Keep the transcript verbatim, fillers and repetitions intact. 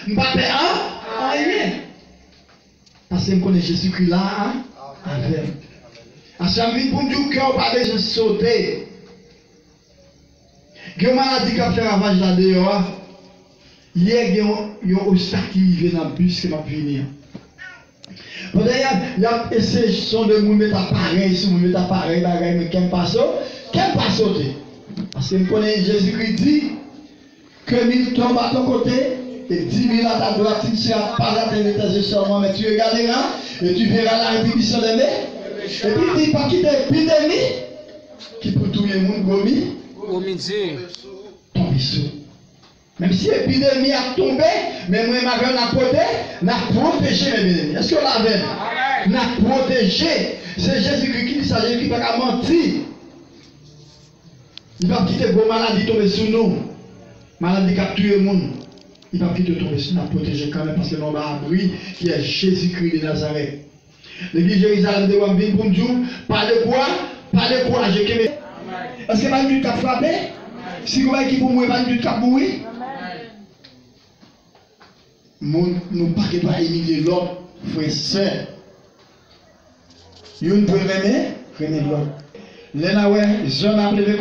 M pa pè an anyen. Paske m konnen Jezikri la a, avè m. Aswè a m vin pou m di w kè w pa bezwen sote. Gen yon maladi k ap fè ravaj la deyò a. Yè gen yon, yon obstak ki rive nan bis ke m ap vini an. Pandan y ap, y ap eseye sonde moun, met aparèy sou moun, met aparèy bagay, men kè m pa so-, kè m pa sote. Paske m konnen Jezikri di, que mille tombent à ton côté et dix mille à ta droite, tu ne seras pas atteint de tes yeux seulement, mais tu regarderas et tu verras la rétribution des mé-, epi li di, pa kite epidemi ki pou touye moun, gwo mi, gwo midi, tonbe sou. Menm si epidemi ap tonbe, men mwen m avè w n ap pwote-, n ap pwoteje, men byeneme. Èske w la avè m? N ap pwoteje. Se Jezikri ki di sa, Jezikri pa ka manti. Li p ap kite gwo maladi tonbe sou nou. Maladi k ap touye moun, li p ap kite tonbe sou nou. N ap pwoteje kanmenm paske nou anba abri ki è Jezikri de Nazarèt. Legliz Jerizalèm de Wòm vin pou m di w, pa dekwa-, pa dekouraje, kenbe. Èske pa gen dout k ap frape? Si gen bagay ki pou mouri, pa gen dout k ap mouri? Moun, nou pa gen dwa imilye lòt, frè, sè. Youn dwe renmen, renmen lòt. Lè n a wè zòn ap leve konsa,